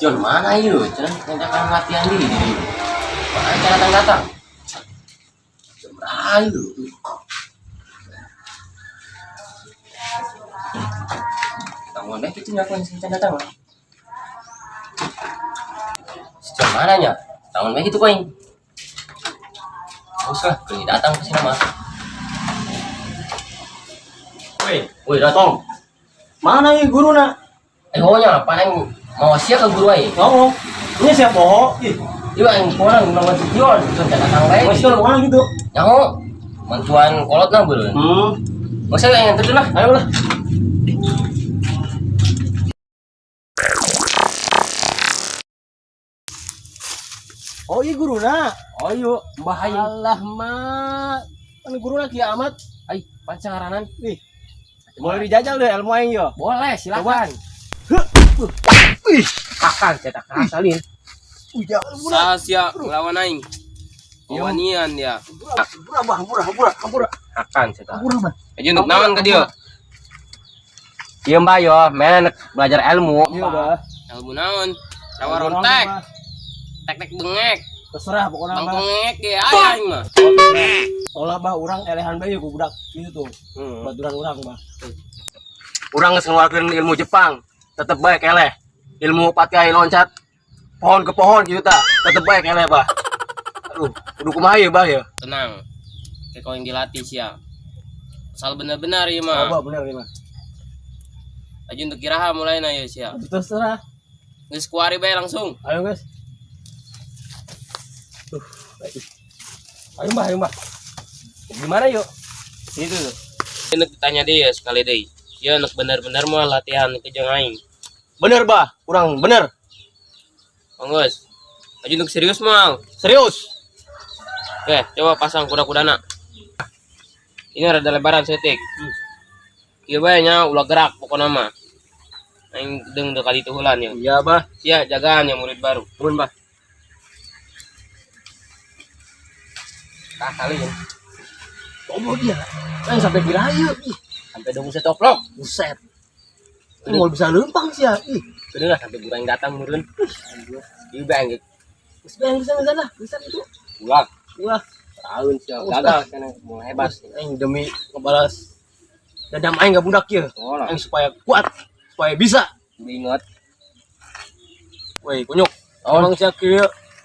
John mana yuk? Cenah ngajakan latihan diri. Mana cara datang-datang? Jam rayu. Kamu deh itu ngakuin sih datang. Si John mana nya? Tangan baik itu koin. Terus lah, kini datang ke sini mah. Woi, Woi datang. mana nih guru nak? Eh, nya paling mau sia ke guru aja. Oh, ini siapa bohong? Ih, Iya, yang kurang nonton si John, John datang baik. masih kalau mana gitu? Nyaho, mantuan kolot nah beureun. Masa yang terus lah. Ayo lah. Oh iya guru nak. Oh yuk, bahaya. Alah mak, kan guru nak kiamat. Ay, pancangaranan. Nih, boleh dijajal deh ilmu aing yo. Boleh, silakan. Ih, Akan cetak asalin. Sasia ngelawan aing. Wanian dia. Hampura bah, hampura, hampura, hampura. Akan cetak. Hampura bah. Aja untuk naon ke dia? Iya mbak yo, men belajar ilmu. Iya bah. Ilmu naon? Rawa rontek, tek-tek bengek, Terserah pokoknya bang bah. bengek ge aya aing mah. Olah bah urang elehan bae ku budak gitu tuh. Baturan urang bah. Urang geus ngeluarkeun ilmu Jepang, tetep baik eleh. Ilmu pakai loncat pohon ke pohon gitu tak, tetep baik eleh bah. Aduh, kudu kumaha ye bah ya? Tenang. Kayak kau yang dilatih sia. Asal bener-bener ieu Oh, mah. bah bener ini mah. Aja untuk kiraha mulai na ya sia. Terserah. Geus kuari bae langsung. Ayo guys. Ayo mbak, ayo mbak. Gimana yuk? Itu tuh. Ini ditanya dia sekali deh. Dia nak bener-bener mau latihan ke jeung aing. Bener bah, kurang bener. Onggus. Aja untuk serius mal. Serius. Oke, coba pasang kuda-kudana. Ini rada lebaran setik. Iya bae nya ulah gerak pokokna mah. Aing deung deuk kali tuhulan ya. Iya bah. Sia jagaan ya murid baru. Turun bah. Tah kali ya. Goblok dia. Kan sampai kira yuk. Ih, Sampai dong saya coplok. buset. Ini mau bisa lempang sih ya. Ih, Bener lah sampai guru yang datang meureun. Iya bang, geus bae bisa bisa lah, bisa itu. ulah. Wah, Tahun sih gagal karena mau hebat. aing demi ngebalas dendam aing ka budak ieu. Oh lah, Aing supaya kuat, supaya bisa. ingat. Woi, kunyuk. Oh. Emang sia kieu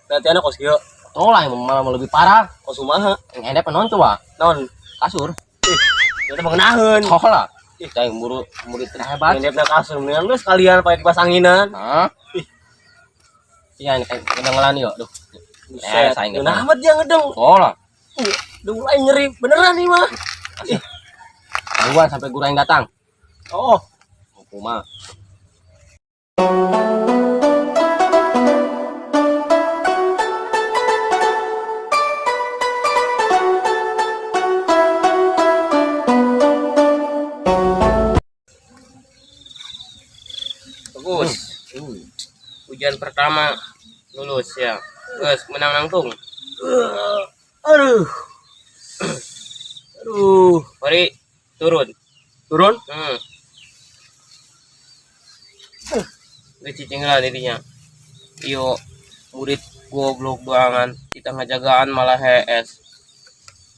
latihanna kos kieu. Oh lah, yang malah lebih parah. Kos kumaha? Yang endep non coba Naon? kasur. Ih, eta mah ngeunaheun. Oh lah. Ih, yang murid murid terhebat. Endepna kasur mendingan geus sekalian pakai kipas anginan. Hah? Iya, ini kayak kedengelan yuk. Duh. Buset, saing ngeunah amat dia ngedeng. Oh lah. Duh, mulai nyeri beneran nih mah. Gangguan sampai guru yang datang. Oh, Kuma. Bagus. Ujian pertama lulus ya. Geus menang langsung. Aduh. Aduh. Mari turun. Turun. Geus cicing lah dirinya. Yo murid goblok banget. Kita ngajagaan malah HS.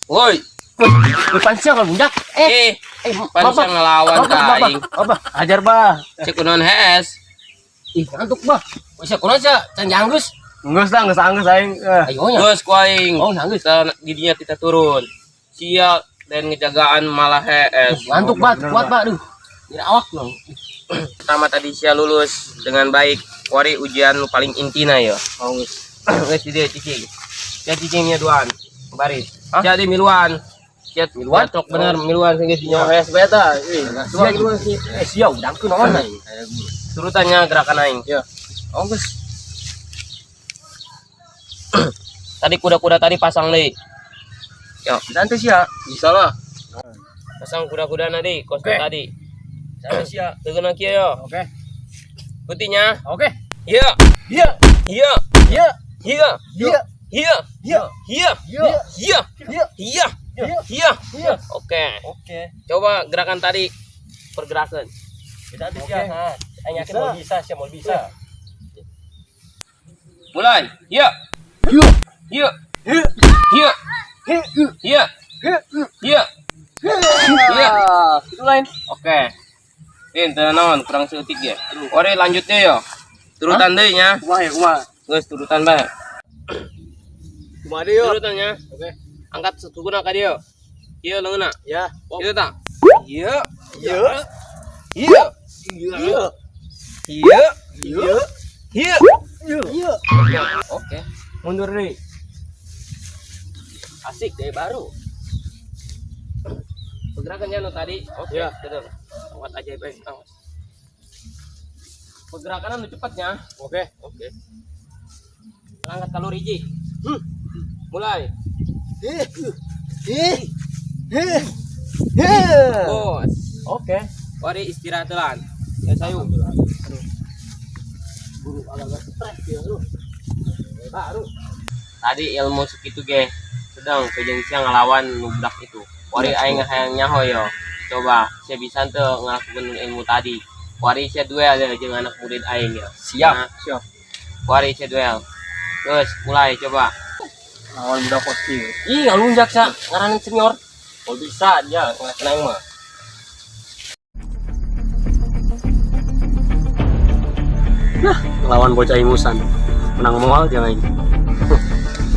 Woi, Depan siang kalau budak. eh, pan sia ngelawan ka aing. Apa? Ajar, Bah. Cek kunaon HS. Ih, ngantuk, bah. Bisa kunaon sia, can janggus. Geus lah, geus anggeus aing. Ayo nya. Geus ku aing. Oh, nangis. Kita didinya kita turun. Sia dan ngejagaan malah HS. Ngantuk, bah. Kuat, bah. Aduh. Jadi awak dong. Pertama tadi sia lulus dengan baik. Wari ujian nu paling intina ya. Oh, geus. Geus di dieu cicing. Sia cicingnya duaan. Baris. Hah? Sia di miluan. Sia Miluan? Cocok bener miluan sing geus Nyawa nyawa. HS bae tah. Ih, Sia gimana sih? Eh, sia udangkeun naon aing. Turutannya gerakan aing. Ya. Oh, geus. Tadi kuda-kuda tadi pasang deui. Yo, Santai sia. Bisa lah. pasang kuda-kuda deui kos Oke. tadi. Santai sia. Teu kieu yo. Oke. Putihnya. Oke. Iya. Iya. Iya. Iya. Iya. Iya. Iya. Iya. Iya. Iya. Iya. Iya. Iya. Iya. Iya. Iya. Oke. Oke. Coba gerakan tadi pergerakan. Bisa Oke. sia. Aing yakin Bisa. mau bisa, sia mau bisa. Mulai. Ya. Ya. Ya. Ya. Ya. Ya. Iya. Itu lain. Oke. Ini teu naon kurang seutik ya. Ore lanjut deh yo. Turutan deui nya. Kumaha ya, kumaha? Geus turutan bae. Kumaha deui yo? Turutannya. Oke. Angkat sukuna ka dieu. Ieu leungeunna. Ya. Ieu tah. Ieu. Iya. Ieu. Iya. Ieu. Iya. Ieu. Iya. Oke. Mundur deui. Asik deh baru. Pergerakannya nu tadi. Oke, Ya. gitu. Angkat aja bae. Awas. Pergerakan nu cepatnya. Oke. Oke. Angkat kalor hiji. Mulai. Bos. Oke. Mari istirahat telan. Ya sayu. Buru agak stres ya lu. Baru. Tadi ilmu segitu ge sedang kejeng siang ngelawan nu budak itu. Wari aing hayang nyaho yo. Coba sia bisa teu ngelakukeun ilmu tadi. Wari sia duel ya jeung anak murid aing ya. Siap. Nah, Siap. wari sia duel. Terus mulai coba. Lawan budak kosti. Ih, ngalunjak sa ngaran senior. Oh bisa dia ngelakuin aing mah. Lawan bocah ingusan. Menang moal jangan aing.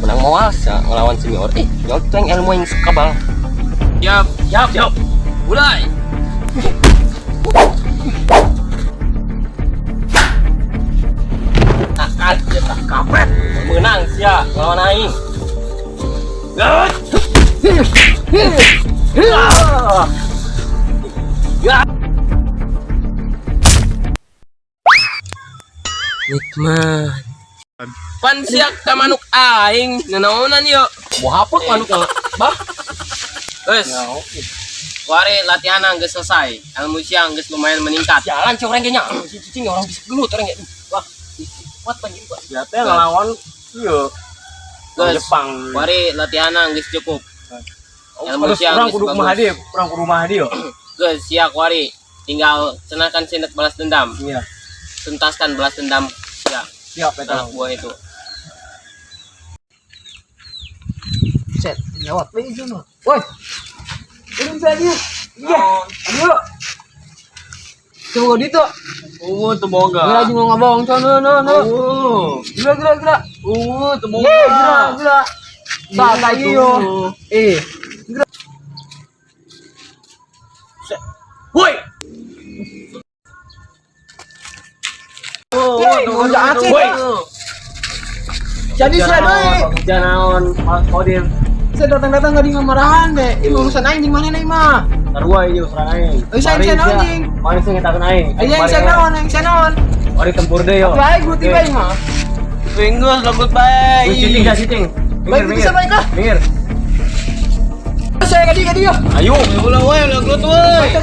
Menang moal sa ngelawan senior. Ih, nyoteng ilmu yang kabal. Siap, Siap, siap. mulai. Takkan ya tak Kampret. menang sia ngelawan aing. Ya. Nikmat. Pan siak ka manuk aing nanaonan yo. Mau hapus manuk Bah. Geus, Ya, oke. wari latihan geus selesai. Ilmu siang geus lumayan meningkat. Jalan sih orang kayaknya. Si cicing orang bisa gelut orang ya. Wah, kuat panjang gua. Ya teh ngelawan iya. Orang Geus. Jepang. Wari latihan geus cukup. Ilmu Terus siang orang geus kudu bagus. kumaha deui, orang kudu kumaha deui. Geus siak wari tinggal cenahkan sindet balas dendam. Iya. Tuntaskan balas dendam sia Siap eta. anak buah itu. Set, lewat lagi sono. Woi. Ini bisa dia. Iya. Ayo. Coba dito. Oh, teu boga. Geura jeung ngabong sono no no. Oh. Geura geura geura. Oh, teu boga. Geura geura. Sa lagi yo. Eh, Woi. Oh, udah aceh. Woi. Jadi saya deui. Janaon, Mas Kodir. Saya datang-datang enggak di ngamarahan deh. Ini urusan aing jeung maneh mah. Sarua ieu urusan aing. Eh, saya naon, jeung? Mari sih ngetakeun aing. Ayo yang saya naon, yang saya naon. Mari tempur deh yo. Atuh aing gua tiba aing mah. Winggus lagut bae. Lu cheating dah cheating. Baik, bisa baik lah. Minggir. Saya kadi kadi yo. Ayo. Ulah wae lagut wae.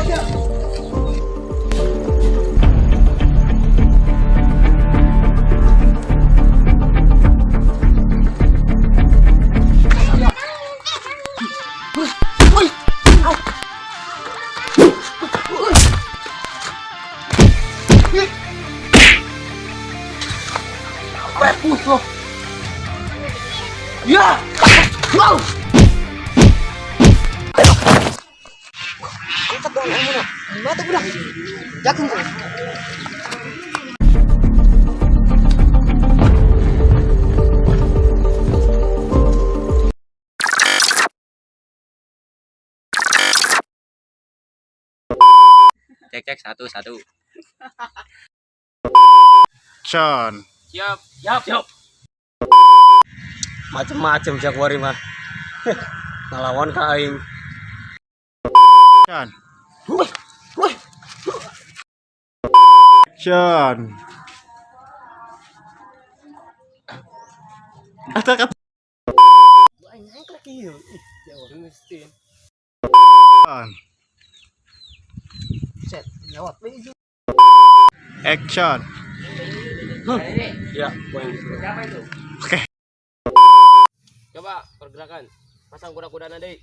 Pepus loh. Ya. Wow. Angkat dong ilmu Mata budak. Jakun kau. Cek cek satu satu. Action. Siap. Siap, siap. Macem-macem siak wari mah. Ngelawan ka aing. Action. Action. Kata kata. Aing engklek ieu. Ih, ya Allah. Set, lewat lagi. Action. Ya, gua yang disuruh. Siapa itu? Oke. Coba pergerakan. Pasang kuda-kudana deui.